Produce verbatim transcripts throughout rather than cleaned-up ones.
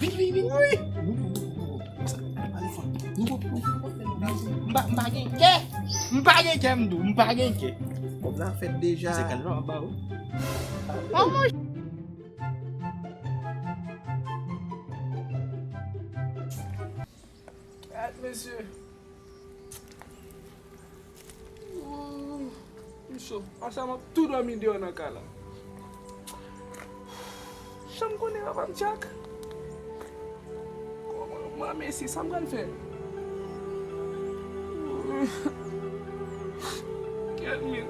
Vin, vin, vin. Wi. Nou, nou, nou, nou, nou. Ale fò. Nou, nou, nou, nou. M pa, m pa gen kè. M pa gen kè, m di w. M pa gen kè. Kòb la fèt deja. Se kal la w ap ba ou. Gad, mesye. Ooh, m cho. Aswè m ap tou dòmi deyò nan kay la. Jan m konnen papa m tchak. Kòman m ap esi sa m pral fè? Kèt men.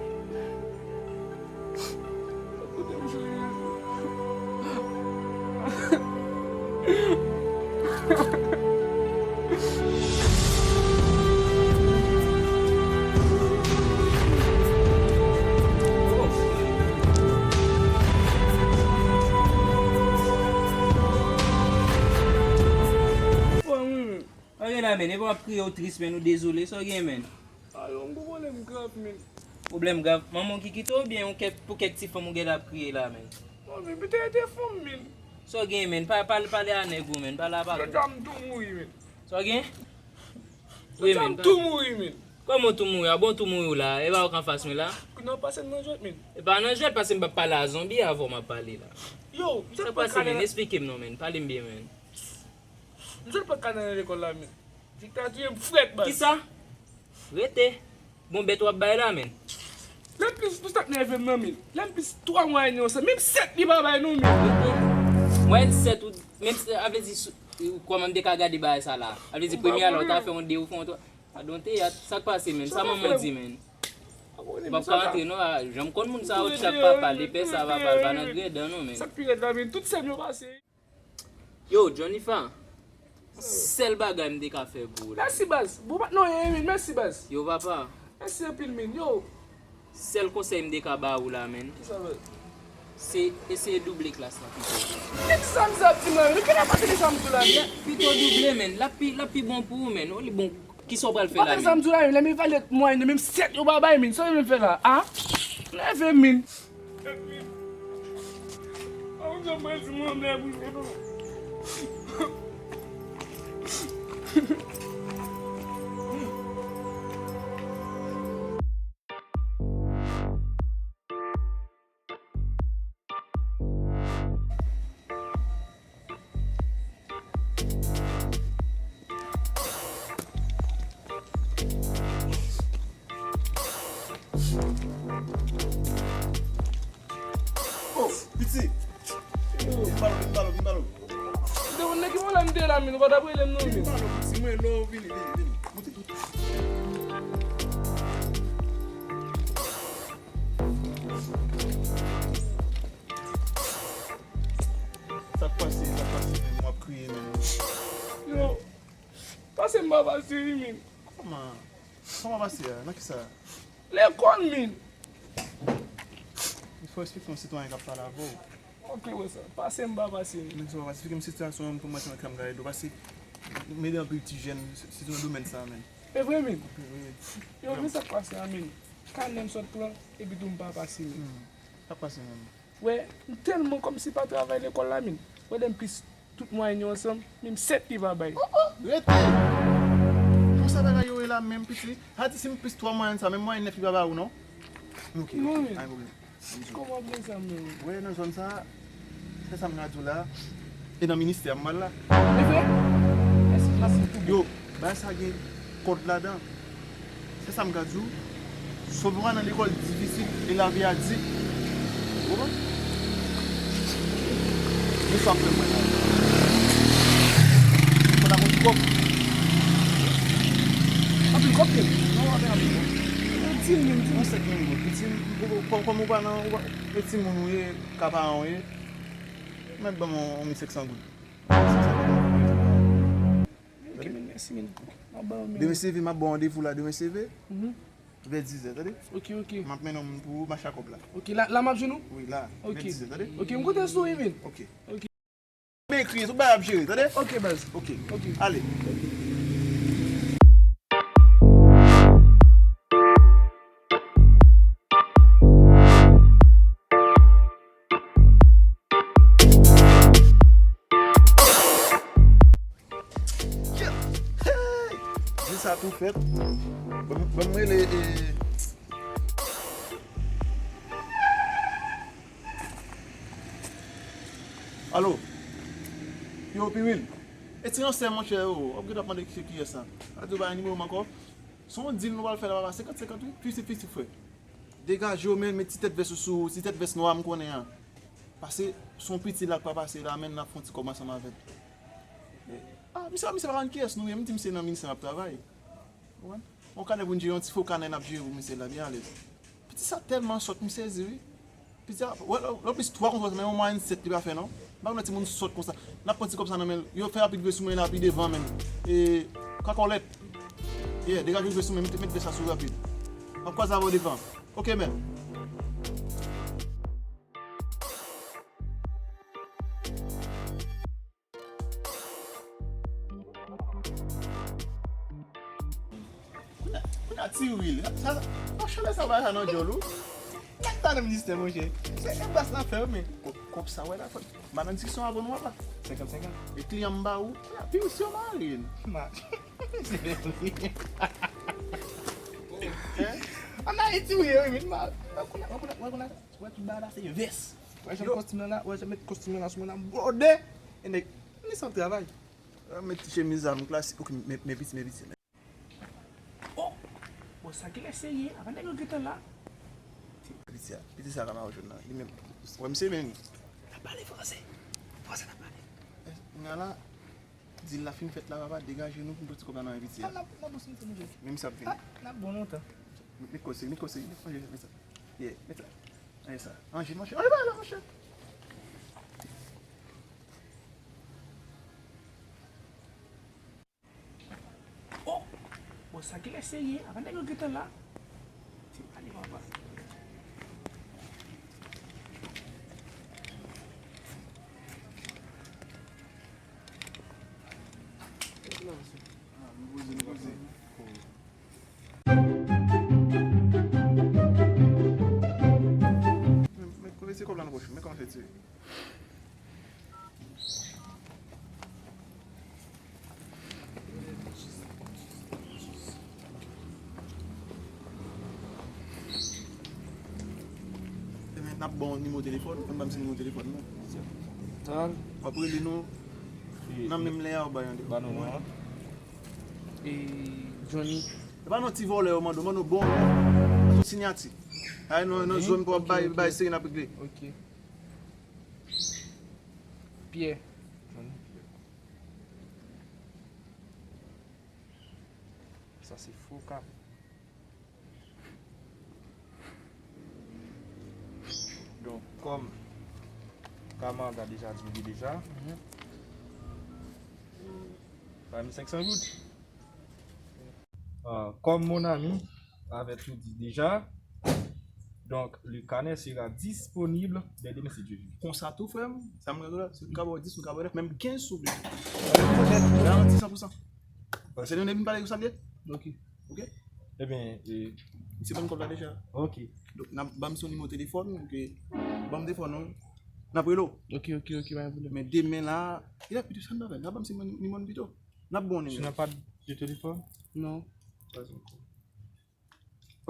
Sa w gen la, men? Epi w ap kriye, w tris, men, ou dezole. Sa w gen, men? A, yo, m gon pwoblèm grav, men. Pwoblèm grav? Manman w ki kite w oubyen yon kèk, pou kèk ti fanm ou genlè ap kriye la, men? Non, men, pete rete fanm, men. Sa w gen, men? Pa, pale, pale a nèg ou, men. Pale a patwon. Jodi a m tou mouri, men. Sa w gen? Wi, men. Jodi a m tou mouri, men. Kòman w tou mouri? A bon, w tou mouri w la? E pa ou k anfas mwen la? Kounye a w pase m nan jwèt, men. E pa nan jwèt, paske m p ap pale a zonbi avè w m ap pale la. Yo, m sot pran kanè. Sa k pase, men? Esplike m non, men. Pale m byen, men. M sot pran kanè nan lekòl la, men. Diktati m frèt, baz. Kisa? Rete. Bon, bèt w ap bay la, men. Lè plis, nou t ap nève m nan, men. Lè m plis twa mwayèn yo, se menm sèt li pa bay nou, men. Rete. Mwayèn sèt ou, menm, sa vle di, sou, ou kòman m te ka gade bagay sa la? Sa vle di, premye a la, ou ta fè yon de, ou fè yon twa. Adon teyat, sa k pase, men? Sa manman di, men? M p ap ka antre, non, a, jan m konn moun sa yo, tchak papa, lepè sa, papa, l pa nan gredan, non, men. Sa k pi rèd la, men, tout sèn yo pase. Yo, Johnnyfa, sèl bagay m te ka fè pou ou la. Mèsi, baz. Bon, pa t non, men, mèsi, baz. Yo, papa. Mèsi anpil, men. Yo. Sèl konsèy m te ka ba ou la, men. Kisa, baz? Se eseye double klas la pito. Men sa m sa ap di m la, men. Ki nan pase de sa m di la, men? Pito double, men. L ap pi, l ap pi bon pou ou, men. Ou li bon. Kisa w pral fè la, men? Sa m di w la, men, lè m evalye mwayèn yo, menm sèt yo pa bay, men. Sa w vle m fè la, a? Nève, men. Oh, piti! Vin balo, vin balo, vin balo. Depi nèg ki mwen la m te la, men ou pa t ap rele m non, men. Vin balo, piti, mwen lè w vini, vini, vini. Moute, moute. Sa k pase, sa k pase, men w ap kriye, men. Yo, pase m pa pase wi, men. Kòman? Kòman pase a? Nan kisa? Lekòl, men. Il faut expliquer yon sitwayen k ap pale avè w. Ok, wè sa. Pase m pa pase, men. Men sa w pa pase, eksplike m sitiyasyon an pou mwen, mwen ka gade w pase. M ede anpil ti jèn, sitou nan domèn sa a, men. E vre, men. Wi, wi. Yo, men sa k pase a, men. Kanè m sot pran, epi tou m pa pase, men. Hmm. Sa k pase, men? Wè, m tèlman kòmsi pa travay lekòl la, men. Wè, lè m plis tout mwayèn yo ansanm, menm sèt li pa bay. Rete! Konsa bagay yo ye la menm, piti. Sa di si m plis twa mwayèn sa, menm mwayèn nèf li pa ba ou, non? Ok, ok, pa gen pwoblèm. Kòman w ap gen sa menm? Wè, nan zòn sa, se sa m ka di w la. E nan ministè a m pral la. E vre? Èske sa se tou bon? Yo, bagay sa gen kòd ladan. Se sa m ka di w. Sovwa nan lekòl difisil e lavi a di. Ou konprann? Men sa w ap fè mwen la. Fò n ap yon ti kòb. Anpil kòb, men. Non, w ap fè anpil kòb. Di m, di m. Yon senk mil goud. Piti m, kòm, kòm ou pa nan, ou pa, e timoun ou ye, ka paran w ye. Mèt ban m yon, yon mil senk san goud. Mil senk san goud. Ok, men, mèsi, men. M ap ba w, men. Demen se ve, m ap ba w randevou la, demen se ve. Mhm. Vè dizè, tande? Ok, ok. M ap mennen yon moun pou ou, mache ak kòb la. Ok, la, la m ap jwenn ou? Wi, la. Ok. Vè dizè, tande? Ok, m konte sou ou, men. Ok. Ok. M ekri, tout bagay ap jere, tande? Ok, baz. Ok. Ok. Ale. Tou fèt. Ban m, ban m rele, e, alo? Yo, Piwil. E ti ransè, monchè, yo. W ap gen ap mande se kiyès la. A di w pa gen nimewo m ankò. Se yon deal nou pral fè la, papa. Senkant senkant, wi. Fifti fifti, frè. Degaje w, men, met ti tèt vès ou sou ou, ti tèt vès nwa a m konnen an. Pase, se yon piti la k pa pase la, men n ap fè yon ti kòb ansanm avè l. Ah, misye, misye pa konn kiyès nou ye, m di misye nan minisè l ap travay. Ou konprann? Yon kanè pou n jere, yon ti fo kanè n ap jere pou misye la, byen alèz. Piti sa tèlman sòt, m sezi, wi. Piti a, wè, lè, lè plis twa konsa, se menm yon mwayèn sèt li pa fè, non. M pa konn timoun sòt konsa. N ap pran ti kòb sa nan men l. Yo fè rapid vre sou mwen la, pi devan menm. E, kakòlèt. Yeah, degaje vre sou mwen, met, met vès la sou rapid. M ap kwaze avè w devan. Ok, men. Kounye a, kounye a ti Wil. Sa, sa, sa, chalè sa bay sa nan djòl ou. Nèg pa nan ministè, monchè. Se enpas n ap fè, wi, men kò-, kòb sa, wè la, fò, m pa nan diskisyon avè nou, papa. Senkant senkant. E kliyan m ba ou, kounye a, pi ou si yo mare n. Ma. An Ayiti, wi, wi, men ma. Wè, kounye a, wè, kounye a, wè, kounye a, wè, tout bagay la, se vès. Wè, jan kostim nan la, wè, jan met kostim nan la, sou mwen, nan bwode. E nèg, men sa m travay. Mwen met ti chemiz a m klasik. Ok, men, men piti, men piti. Oh! Bon, sa genlè serye, avan nèg yo gentan la. Piti a, piti sa ka mawo jòn nan. Li menm. Wè misye menm. N ap pale fransè. Fransè n ap pale. Nga la, deal la fin fèt la, papa, degaje nou pou n pran ti kòb la nan men piti a. N ap, n ap bon sou misye, monchè. Menm sa ap vini. Ah, n ap bon lontan. Met koze, met koze, met koze, met sa. Yeah, met sa. Anje sa. Anje, monchè. Anje pa la, monchè. Oh! Bon, sa genlè serye, avan nèg yo gentan la. Ti pale papa. Ah, nou poze, nou poze. Men, men, kote se kòb la nan pòch, men kòman fè tire? Ebyen, n ap ba w nimewo telefòn, fò n ban m se nimewo telefòn nan. Tan. W ap rele nou nan menm lè a, w bay yon. Ba non, non. E Johnny. E pa non ti vòlè yo mande w, mande w bon non. Sou siyati. Ay non, non, zòn pou w ap bay, bay seri n ap regle. Ok. Pierre. Sa se fo ka. Donk, kòm Kamarga deja di m li deja, bay mil senk san goud. Ah, comme mon ami avait tout dit déjà, donc le carnet sera disponible dès demain si Dieu veut. Konsa tou, frè m, sa m ka di w la, si m ka ba w dis, m ka ba w nèf, menm kenz si w vle. Garanti san pou san. Paske nou vin pale konsa l ye. Ok. Ok? Ebyen, e, misye ban m kòb la deja. Ok. Donk, n ap ban m son nimewo telefòn, ok. Ban m telefòn ou. N ap rele w. Ok, ok, ok, pa gen pwoblèm. Men demen la, e la pito sa n ap fè. N ap ban m se nimewo n pito. N ap bon nimewo. Tu n'as pas de téléphone? Non. Pas encore.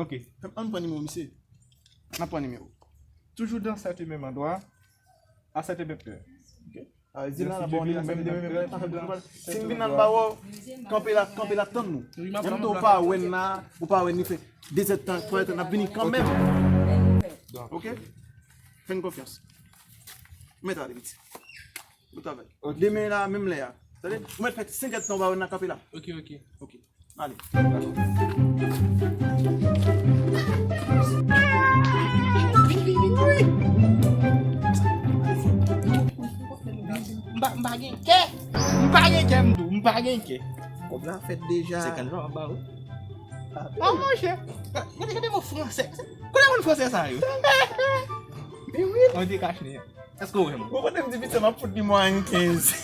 Ok. Ann pran nimewo misye. N ap pran nimewo. Toujours dans cette même endroit, à cette même heure. Ok. Ah, di nan la bon nimewo, menm demen, menm lè, pa fè bon. Si m vin nan ba w, kanpe la, kanpe la tann nou. Menm tou ou pa wè n la, ou pa wè n li fè de zè tan, twa zè tan, n ap vini kanmenm. Ok? Fè n konfyans. Mèt ale piti. Bon travay. Ok. Demen la, menm lè a. Tande? Ou mèt fè senk èdtan ou pa wè n nan kanpe la. Ok, ok. Ok. Ale. M pa, m pa gen kè. M pa gen kè, m di w. M pa gen kè. Kòb la fèt deja. Senkant dola m ba ou. Oh, monchè. Gade, gade mo fransè. Kote moun fransè sa yo? Wi, wi. On te kache. Èske w wè m? Ou kote m di piti m ap fout li mwayèn kenz.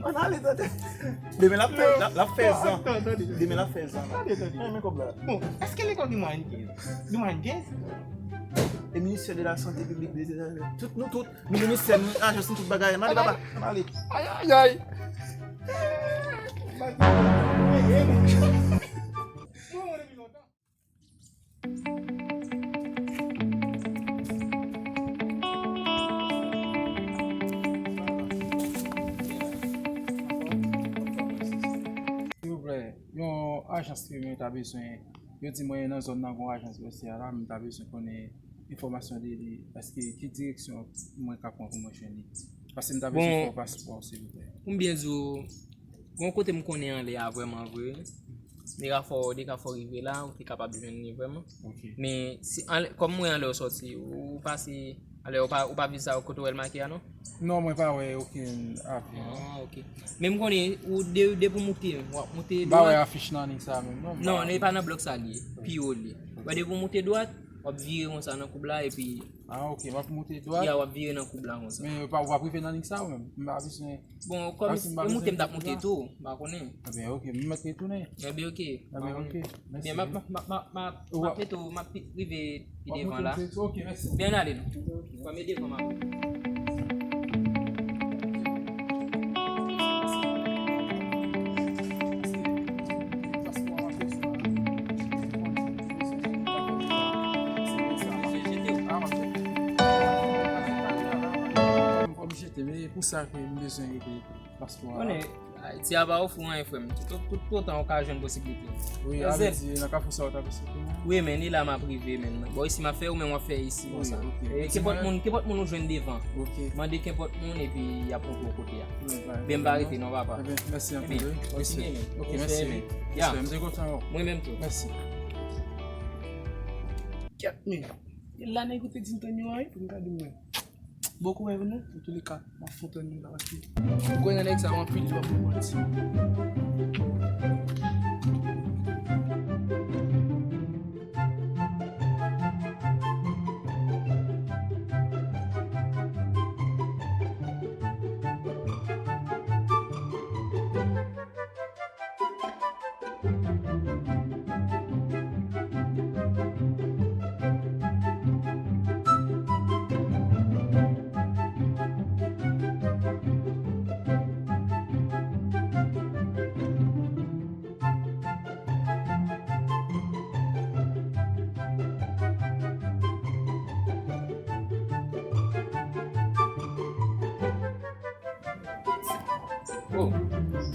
Ann ale, tande. Demen l ap fè, l ap, l ap fè zan. Demen l ap fè zan. Tande, tande. Men, men kòb la. Bon, èske lekòl gen mwayèn kenz? Gen mwayèn kenz? E ministè de la sante piblik, de, de, de, tout, nou tout, nou ministè, nou ajans, nou tout bagay. Ann ale, papa. Ann ale. Ay, ay, ay. Silvouplè, yon ajans ke mwen ta bezwen. Yo di mwen nan zòn nan gon ajans Western la, mwen ta bezwen konnen enfòmasyon de li, èske ki direksyon mwen ka pran pou mwen jwenn li? Paske m ta bezwen fè yon paspò, silvouplè. Pou m byen di w, gon kote m konnen anlè a vrèman vre. Dekafò, dekafò rive la, ou te kapab jwenn li vrèman. Men, si, anlè, kòm mwen anlè w sòti, ou pase, anlè, ou pa, ou pa vizite sa kote w wè l make a, non? Non, mwen pa wè okenn afich. Ah, ok. Men m konnen, ou de, depi w moute, w ap moute dwat. M pa wè afich nan liy sa menm, non. Non, li pa nan blòk sa li ye. Pi wo li ye. Wè, depi w moute dwat, w ap vire konsa nan koub la, epi Ah, ok, m ap moute dwat. Ya, w ap vire nan koub la konsa. Men w pa, w pa rive nan liy sa ou menm? M pa bezwen. Bon, kòm si m pa e moute, m t ap moute tou, m pa konnen. Ebyen, ok, m mèt retounen. Ebyen, ok. Ebyen, ok. Mèsi. Ebyen, m ap, m ap, m ap, m ap, m ap mete w, m ap pi, rive pi devan la. Ok, mèsi. Byen ale non. Fò m ede fò m ap. Fò m jete, men e pou sa ke m bezwen rete paspò a. Konnen, Ayiti a pa ofri w anyen, frè m. Tout, tout, tout otan ou ka jwenn posiblite. Wi, a vle di, nan kafou sa ou ta pase pou mwen? Wi, men ni la m ap rive, men. Bò isi m ap fè, ou menm w ap fè isi, konsa. E kenpòt moun, kenpòt moun ou jwenn devan. Mande kenpòt moun, epi y ap montre w kote a. Ben, m pa rete non, papa. Ebyen, mèsi anpil, wi. Kontinye, men. Ok, mèsi, wi. Respè, men. Mwen menm tou. Mèsi. Kèt, men. E la nèg ou te di m tann yo a, wi, pou m gade mwen. Bon kouraj pou nou, antouleka, m ap fè w tann yo la, paske m kwè nan nèg sa yo anpil, li p ap pou manti. Oh,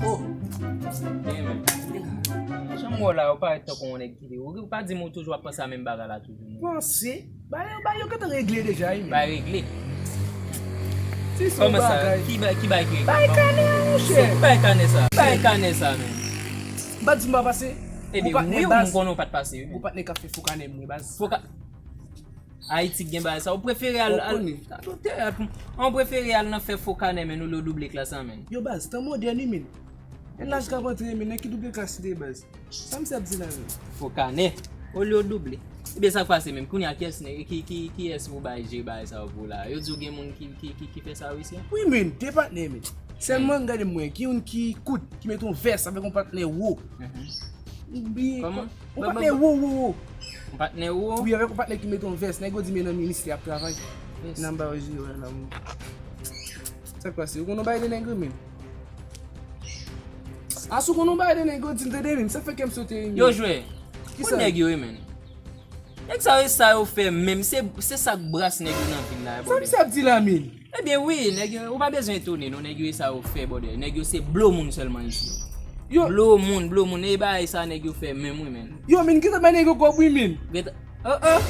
oh. Damn it. Jan m wè w la, ou parèt tankou yon nèg ki te. Ou pa di m ou toujou ap panse a menm bagay la toujou, non? Panse? Bagay yo, bagay yo gentan regle deja, wi, men. Bagay regle? Ti se yon bagay. Ki bagay, ki bagay ki regle? Bagay kanè a, monchè. Bagay kanè sa. Bagay kanè sa, men. M pa di m pa pase. Ebyen, wi, m konnen w pa t pase, wi, men. Ou patnè k ap fè fo kanè, mwen, baz. Fo ka-, Ayiti gen bagay sa. Ou prefere al, al, ou prefere al nan fè fo kanè, men, olye w double klas la, men. Yo, baz, tan modèn, wi, men. E laj k ap antre, men, nan ki double klas li te, baz? Sa misye ap di la menm? Fo kanè. Olye w double. Ebyen, sa k pase menm? Kounye a, kiyès nèg, ki, ki, kiyès ou bay jere bagay sa yo pou la? Yo di w gen moun ki, ki, ki, ki fè sa yo isi a? Wi, men, de patnè, men. Sèlman, gade mwen, gen youn ki kout, ki mete yon vès avèk yon patnè wo. Ou bliye. Kòman? Yon patnè wo, wo, wo. Yon patnè wo? Wi, avèk yon patnè ki mete yon vès. Nèg yo di, men nan ministè ap travay. Nan ba yo jere la, mwen. Sa k pase? Ou konn yon bagay de nèg yo, men? Asou konn yon bagay de nèg yo di m tande, men sa fè kè m sote, men. Yo jwe. Kisa? Moun nèg yo ye, men. Nèg sa yo, sa yo fè menm, se, se sa k bras nèg yo nan vil la, bòdè. Sa misye ap di la, men? Ebyen, wi, nèg yo, ou pa bezwen etone, non, nèg yo, e sa yo fè, bòdè. Nèg yo, se blo moun sèlman isi. Yo. Blo moun, blo moun, e bagay sa nèg yo fè menm, wi, men. Yo, men, gentan bay nèg yo kòb, wi, men. Gentan, oh, oh.